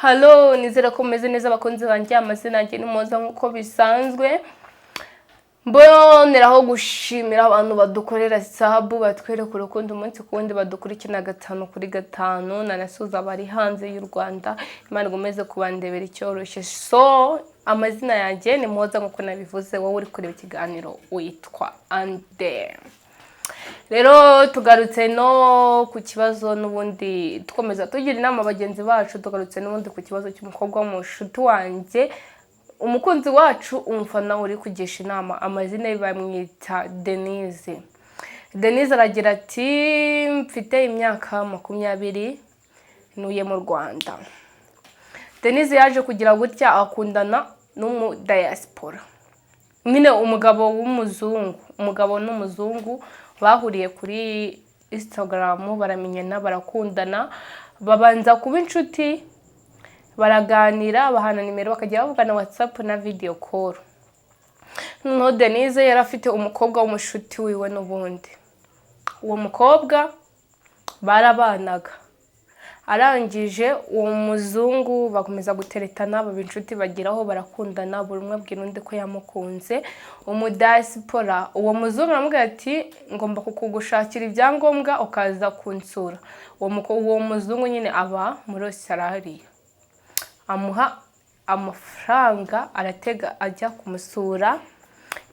Hello, nizere ko mumeze neza abakunzi banjye. Amazina yanjye ni Moza nk'uko bisanzwe. Mboneraho gushimira abantu badukorera sub, batwereka urukundo umunsi ku wundi, badukurikirana gatanu kuri gatanu. Nanasuhuza abari hanze y'u Rwanda, Imana ikomeze kubandebera icyoroshye. So amazina yanjye ni Moza nk'uko nabivuze. Wowe uri kureba ikiganiro witwa Ande. Rero tugarutse no ku kibazo n'ubundi, dukomeza tugira inama bagenzi bacu. Tugarutse n'ubundi ku kibazo cy'umukobwa w'umushuti wanjye, umukunzi wacu, umufana uri kugisha inama. Amazina ye bamwita Denise. Denise aragira ati: "Mfite imyaka 20, ntuye mu Rwanda." Denise yaje kugira gutya akundana n'umudiyasipora nyine, umugabo w'umuzungu. Umugabo n'umuzungu bahuriye kuri Instagram, baramenyana, barakundana, babanza kuba inshuti, baraganira, bahana nimero, bakajya bavugana WhatsApp na video call. Noneho Denise yari afite umukobwa w'umushuti wiwe n'ubundi, uwo mukobwa barabanaga. Arangije uwo muzungu bakomeza guteretana, baba inshuti, bageraho barakundana, buri umwe abwira undi ko yamukunze. Umudiyasipora, uwo muzungu aramubwira ati: "Ngomba kukugushakira ibyangombwa ukaza kunsura." Uwo muzungu nyine aba muri Australia. Amuha amafaranga, aratega ajya kumusura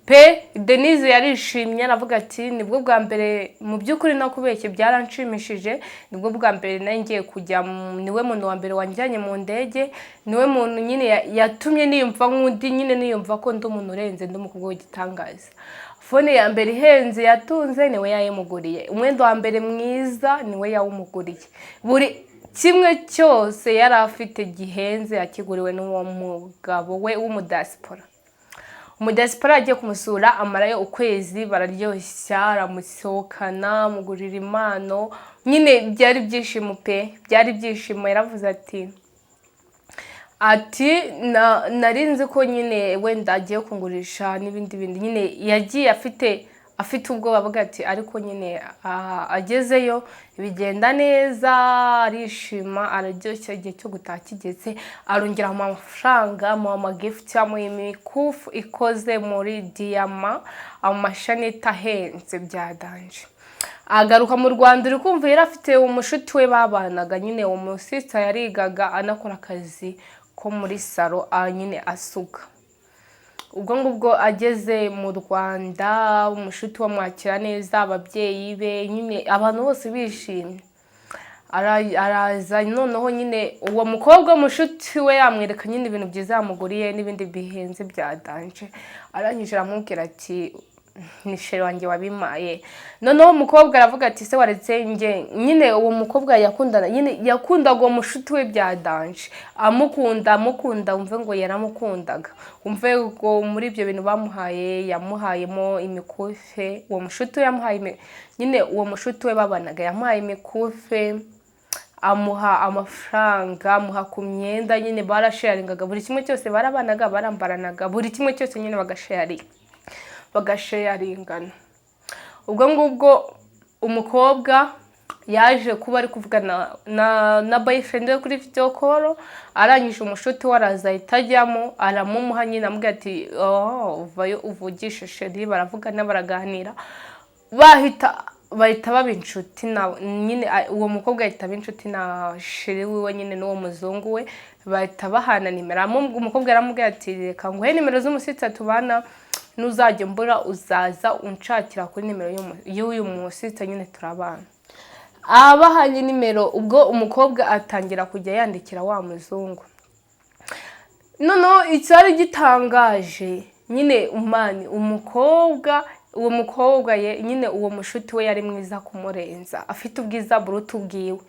pe. Denise yarishimye, aravuga ati: "Nibwo bwa mbere mu by'ukuri, no kubeshya byaranshimishije, nibwo bwa mbere nari ngiye kujya, niwe muntu wa mbere wanjyanye mu ndege, niwe muntu nyine yatumye niyumva nk'undi nyine, niyumva ko ndi umuntu urenze, ndi umukobwa w'igitangaza." Phone ya mbere ihenze yatunze niwe yayimuguriye, umwenda wa mbere mwiza niwe yawumuguriye, buri kimwe cyose yari afite gihenze yakiguriwe n'uwo mugabo we w'umudiyasipora. Umudiyasipora yagiye kumusura, amarayo ukwezi, bararyoshya, aramusohokana, amugurira impano. Nyine byari ibyishimo pe, byari ibyishimo. Yaravuze ati: "Nari nzi ko nyine wenda agiye kungurisha n'ibindi bintu." Nyine yagiye afite ubwoba, avuga ati ariko nyine agezeyo bigenda neza, arishima, araryoshya. Igihe cyo gutaha kigeze, arongera amuha amafaranga, amuha amagifuti, amuha imikufu ikoze muri diyama, amashanete ahenze bya danger. Agaruka mu Rwanda, uri kumva yari afite umushuti we babanaga nyine. Uwo musista yarigaga, anakora akazi ko muri salon, nyine asuka. Ubwo ngubwo ageze mu Rwanda, umushuti wamwakira neza, ababyeyi be nyine, abantu bose bishimye. Araza noneho nyine uwo mukobwa mushuti we yamwereka nyine ibintu byiza yamuguriye n'ibindi bihenze bya danger. Arangije aramubwira ati: "Ni chéri wanjye wabimaye." Noneho umukobwa aravuga ati: "Se waretse njye nyine?" Uwo mukobwa yakundana nyine, yakundaga uwo mushuti we bya danger, amukunda, amukunda, wumve ngo yaramukundaga. Wumve ngo muri ibyo bintu bamuhaye, yamuhayemo imikufe. Uwo mushuti we yamuhaye nyine uwo mushuti we babanaga yamuhaye imikufe, amuha amafaranga, amuha ku myenda. Nyine barasharingaga buri kimwe cyose, barabanaga, barambaranaga buri kimwe cyose nyine, bagasharingana. Ubwo ngubwo umukobwa yaje kuba ari kuvugana na boyfriend we kuri video call. Arangije umushuti we araza, ahita ajyamo, aramumuha nyine, amubwira ati: "Oh, vayo uvugishe chéri." Baravugana, baraganira, bahita baba inshuti na nyine uwo mukobwa ahita aba inshuti na chéri wiwe nyine, n'uwo muzungu we, bahita bahana nimero. Umukobwa yaramubwiye ati: "Reka nguhe nimero z'umusitsi tubana, nuzajya mbura uzaza unshakira kuri nimero y'uyu musitsi nyine turabana." Abahanye nimero, ubwo umukobwa atangira kujya yandikira wa muzungu. Noneho icyari gitangaje nyine, umani umukobwa, uwo mukobwa ye nyine, uwo mushuti we yari mwiza kumurenza, afite ubwiza buruta ubwiwe.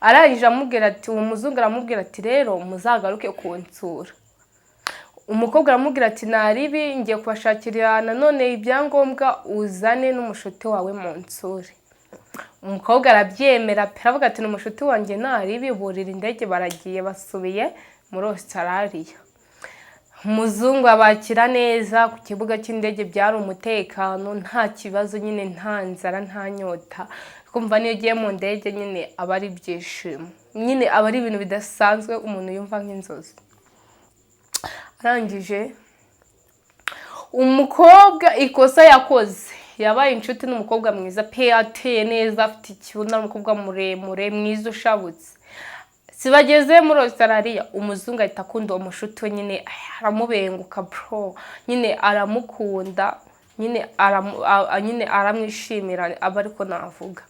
Arangije amubwira ati, uwo muzungu aramubwira ati: "Rero muzagaruke kunsura." Umukobwa aramubwira ati: "Naribi, ngiye kubashakira nanone ibyangombwa, uzane n'umushuti wawe mu nsure." Umukobwa arabyemera pe, aravuga ati: "Ni umushuti wanjye, naribi." Burira indege, baragiye, basubiye muri Australia. Umuzungu abakira neza ku kibuga cy'indege, byari umutekano, nta kibazo nyine, nta nzara, nta nyota. Kumva niyo ugiye mu ndege nyine aba ari ibyishimo. Nyine aba ari ibintu bidasanzwe, umuntu yumva nk'inzozi. Arangije, umukobwa ikosa yakoze, yabaye inshuti n'umukobwa mwiza pe, ateye neza, afite ikibuno, ari umukobwa muremure mwiza ushabutse. Si bageze muri Australia, umuzungu ahita akunda uwo mushuti we nyine, aramubenguka bro, nyine aramukunda nyine, nyine aramwishimira, aba ariko navuga.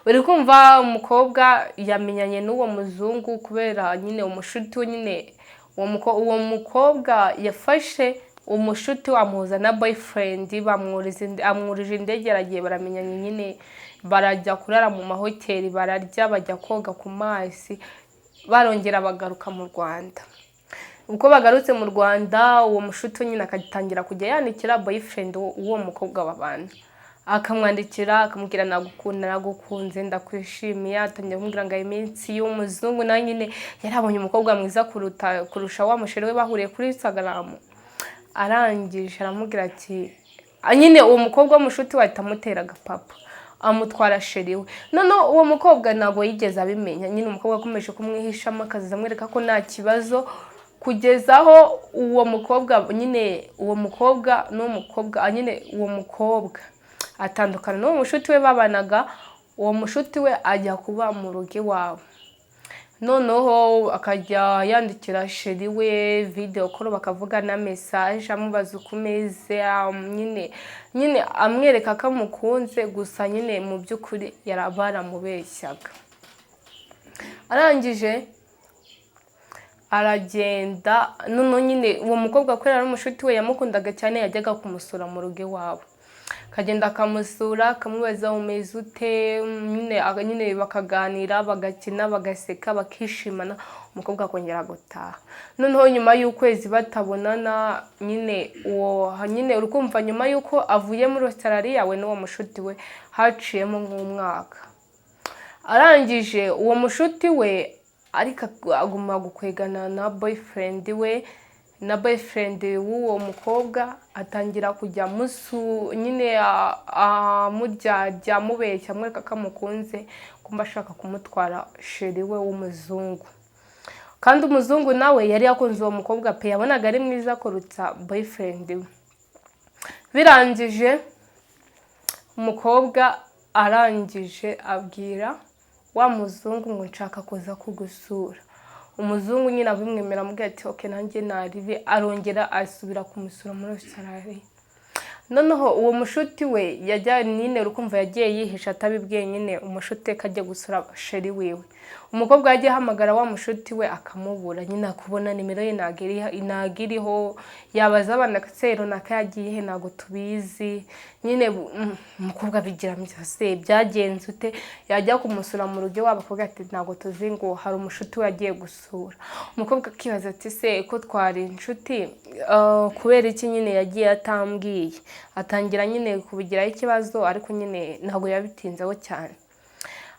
Uri kumva, umukobwa yamenyanye n'uwo muzungu kubera nyine umushuti we nyine. Uwo mukobwa yafashe umushuti we amuhuza na boyfriend, amwurije indege, aragiye, baramenyanye nyine, barajya kurara mu mahoteli, bararya, bajya koga ku mazi, barongera bagaruka mu Rwanda. Ubwo bagarutse mu Rwanda, uwo mushuti we nyine akagitangira kujya yandikira boyfriend w'uwo mukobwa babana, akamwandikira akamubwira: "Nagukunda, nagukunze, ndakwishimiye." Atangira kumubwira ngo iminsi y'umuzungu nawe nyine yarabonye umukobwa mwiza kurusha wa musheri we bahuriye kuri Instagram. Arangije aramubwira ati nyine uwo mukobwa w'umushuti we ahita amutera agapapa, amutwara chéri we. Noneho uwo mukobwa ntabwo yigeze abimenya nyine. Umukobwa akomeje kumwihishamo, akaza amwereka ko nta kibazo, kugeza aho uwo mukobwa nyine, uwo mukobwa n'uwo mukobwa nyine, uwo mukobwa atandukana n'uwo mushuti we babanaga. Uwo mushuti we ajya kuba mu rugo iwabo, noneho akajya yandikira chéri we video call, bakavugana message, amubaza uko umeze, nyine amwereka ko amukunze. Gusa nyine mu by'ukuri baramubeshyaga. Arangije aragenda. Noneho nyine uwo mukobwa, kubera ari umushuti we yamukundaga cyane, yajyaga kumusura mu rugo iwabo, akagenda akamusura, akamubaza: "Umeze ute?" Nyine bakaganira, bagakina, bagaseka, bakishimana, umukobwa akongera gutaha. Noneho nyuma y'ukwezi batabonana nyine, uwo nyine uri kumva, nyuma y'uko avuye muri Australia we n'uwo mushuti we, haciyemo nk'umwaka. Arangije uwo mushuti we ariko aguma gukwegana na boyfriend we, na boyfriend w'uwo mukobwa, atangira kujya musu nyine amuryarya, amubeshya, amwereka ko amukunze, kumba ashaka kumutwara chéri we w'umuzungu. Kandi umuzungu nawe yari yakunze uwo mukobwa pe, yabonaga ari mwiza kuruta boyfriend we. Birangije, umukobwa arangije abwira wa muzungu ngo: "Nshaka kuza kugusura." Umuzungu nyine abimwemera, amubwira ati: "Okay, nanjye naribi." Arongera asubira kumusura muri Australia. Noneho uwo mushuti we yajya nyine, urukumva, yagiye yihisha atabibwiye nyine umushuti ko ajya gusura chéri wiwe. Umukobwa yagiye ahamagara wa mushuti we akamubura nyine, akubona nimero ye ntabwo iriho. Yabaza abana se runaka yagiye he? "Ntabwo tubizi." Nyine umukobwa abigira se byagenze ute? Yajya kumusura mu rugo iwabo, akavuga ati: "Ntabwo tuzi ngo hari umushuti we yagiye gusura." Umukobwa akibaza ati: "Se ko twari inshuti, kubera iki nyine yagiye atambwiye?" Atangira nyine kubigiraho ikibazo, ariko nyine ntabwo yabitinzeho cyane.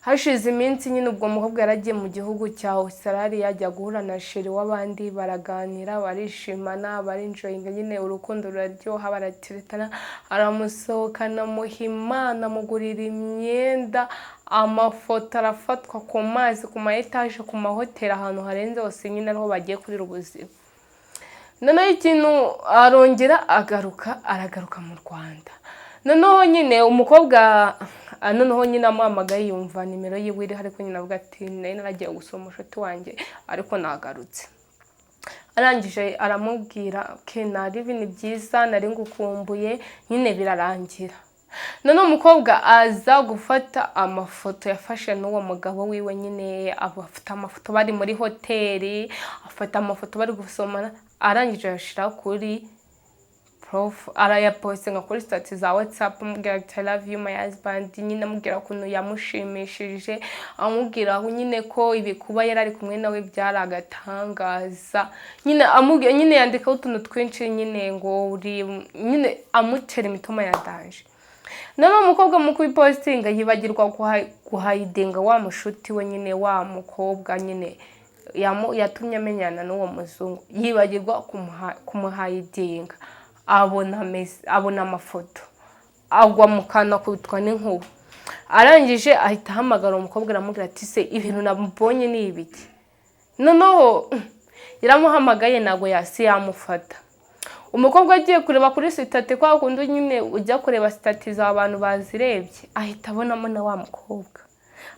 Hashize iminsi nyine, ubwo mukobwa yaragiye mu gihugu cya Australia, ajya guhura na chéri w'abandi, baraganira, barishimana, barenjoyinga nyine, urukundo ruraryoha, baratiritana. Aramusohokana, amuha impano, amugurira imyenda, amafoto arafatwa ku mazi, ku ma etaje, ku mahoteli, ahantu harenze hose nyine ariho bagiye kurira ubuzima. Noneho ikintu, arongera agaruka, aragaruka mu Rwanda. Noneho nyine umukobwa noneho nyine amuhamagaye, yumva nimero yiwe iriho, ariko nyine avuga ati: "Nari naragiye gusura umushuti wanjye, ariko nagarutse." Arangije aramubwira: "Ke nari ni byiza, nari ngukumbuye." Nyine birarangira. Noneho umukobwa aza gufata amafoto yafashe n'uwo mugabo wiwe nyine, afata amafoto bari muri hoteli, afata amafoto bari gusomana, arangije ayashyira kuri arayapostinga kuri status za WhatsApp, amubwira ati: "I love you, my husband." Nyine amubwira ukuntu yamushimishije, amubwira nyine ko ibi kuba yari ari kumwe nawe byari agatangaza nyine, amubwira nyine, yandikaho utuntu twinshi nyine, ngo uri nyine, amutera imitoma ya danger. Noneho umukobwa mu kubipostinga yibagirwa guhidinga wa mushuti we nyine, wa mukobwa nyine yatumye amenyana n'uwo muzungu, yibagirwa kumuhidinga. Abona amafoto, agwa mu kantu, akubitwa n'inkuba. Arangije ahita ahamagara umukobwa, aramubwira ati: "Se ibintu nabonye ni ibiki?" Noneho yaramuhamagaye, ntabwo yasi yamufata. Umukobwa agiye kureba kuri status, kwa kundi nyine ujya kureba status z'abantu bazirebye, ahita abonamo na wa mukobwa,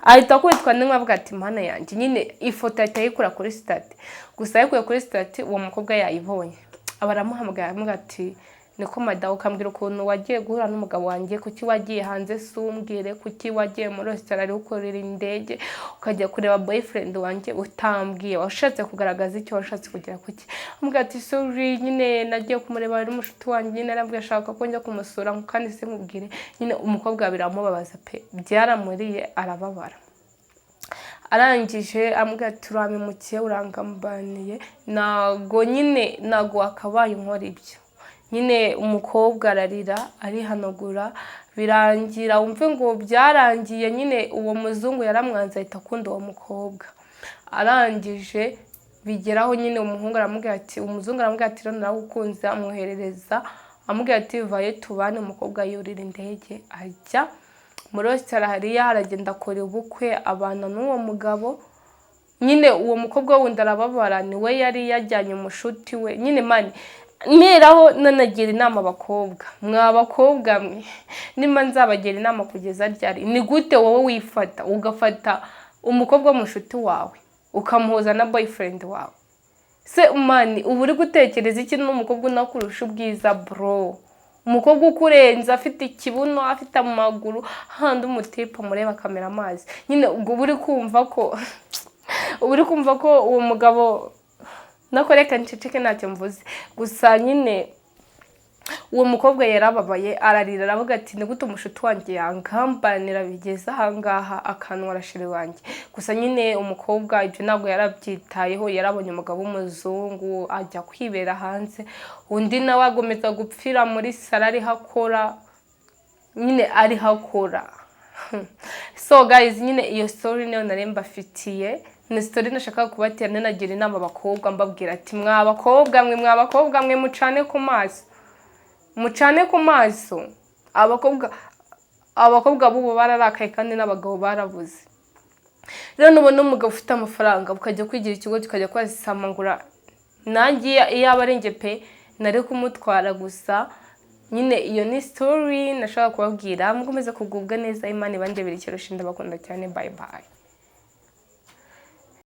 ahita akubitwa n'inkuba, avuga ati: "Mana yanjye!" Nyine ifoto ahita ayikura kuri status gusa. Ayikuye kuri status, uwo mukobwa yayibonye, aba aramuhamagaye, aramubwira ati: "Niko madamu, ukambwira ukuntu wagiye guhura n'umugabo wanjye? Kuki wagiye hanze si umbwire? Kuki wagiye muri Australia ukorera indege ukajya kureba boyfriend wanjye utambwiye? Washatse kugaragaza icyo? Washatse kugera kuki?" Amubwira ati: "Sorry, nyine nagiye kumureba, ari umushuti wanjye nyine, arambwira ashaka ko njya kumusura, kandi se nkubwire." Nyine umukobwa biramubabaza pe, byaramuriye, arababara. Arangije amubwira ati: "Urampemukiye, urangambaniye, ntago nyine, ntago wakabaye unkora ibyo." Nyine umukobwa ararira, arihanagura, birangira wumve ngo byarangiye nyine uwo muzungu yaramwanze, ahita akunda uwo mukobwa. Arangije bigeraho nyine umuhungu aramubwira ati, umuzungu aramubwira ati: "Rero naragukunze." Amwoherereza, amubwira ati: "Vayo tubane." Umukobwa yurira indege ajya muri Australia, aragenda akora ubukwe, abana n'uwo mugabo. Nyine uwo mukobwa wundi arababara, niwe yari yajyanye umushuti we nyine. Man, mperaho nanagira inama abakobwa: mwa bakobwa mwe, nimba nzabagira inama kugeza ryari? Ni gute wowe wifata, ugafata umukobwa w'umushuti wawe ukamuhuza na boyfriend wawe? Se man, uba uri gutekereza iki? N'umukobwa unakurusha ubwiza bro, umukobwa ukurenze, afite ikibuno, afite amaguru, handi umutipe amureba akamera amazi. Nyine ubwo uba uri kumva ko uwo mugabo nako, reka nceceke, ntacyo mvuze. Gusa nyine uwo mukobwa yarababaye, ararira, aravuga ati: "Ni gute umushuti wanjye yangambanira bigeze ahangaha, akantwara chéri wanjye?" Gusa nyine umukobwa ibyo ntabwo yarabyitayeho, yarabonye umugabo w'umuzungu, ajya kwibera hanze. Undi nawe agomeza gupfira muri salo, ariho akora nyine, ariho akora. So guys, nyine iyo story niyo nari mbafitiye, ni story nashaka kubatera nanagira inama abakobwa, mbabwira ati: "Mwa bakobwa mwe, mwa bakobwa mwe, mucane ku maso, mucane ku maso." Abakobwa b'ubu bararakaye kandi n'abagabo barabuze. Rero nubona umugabo ufite amafaranga ukajya kwigira ikigo, kikajya kwasamangura, nanjye iyo aba ari njye pe nari kumutwara. Gusa nyine iyo ni story nashaka kubabwira. Mukomeze kugubwa neza, Imana ibandebere ikirusha. Ndabakunda cyane, bye bye.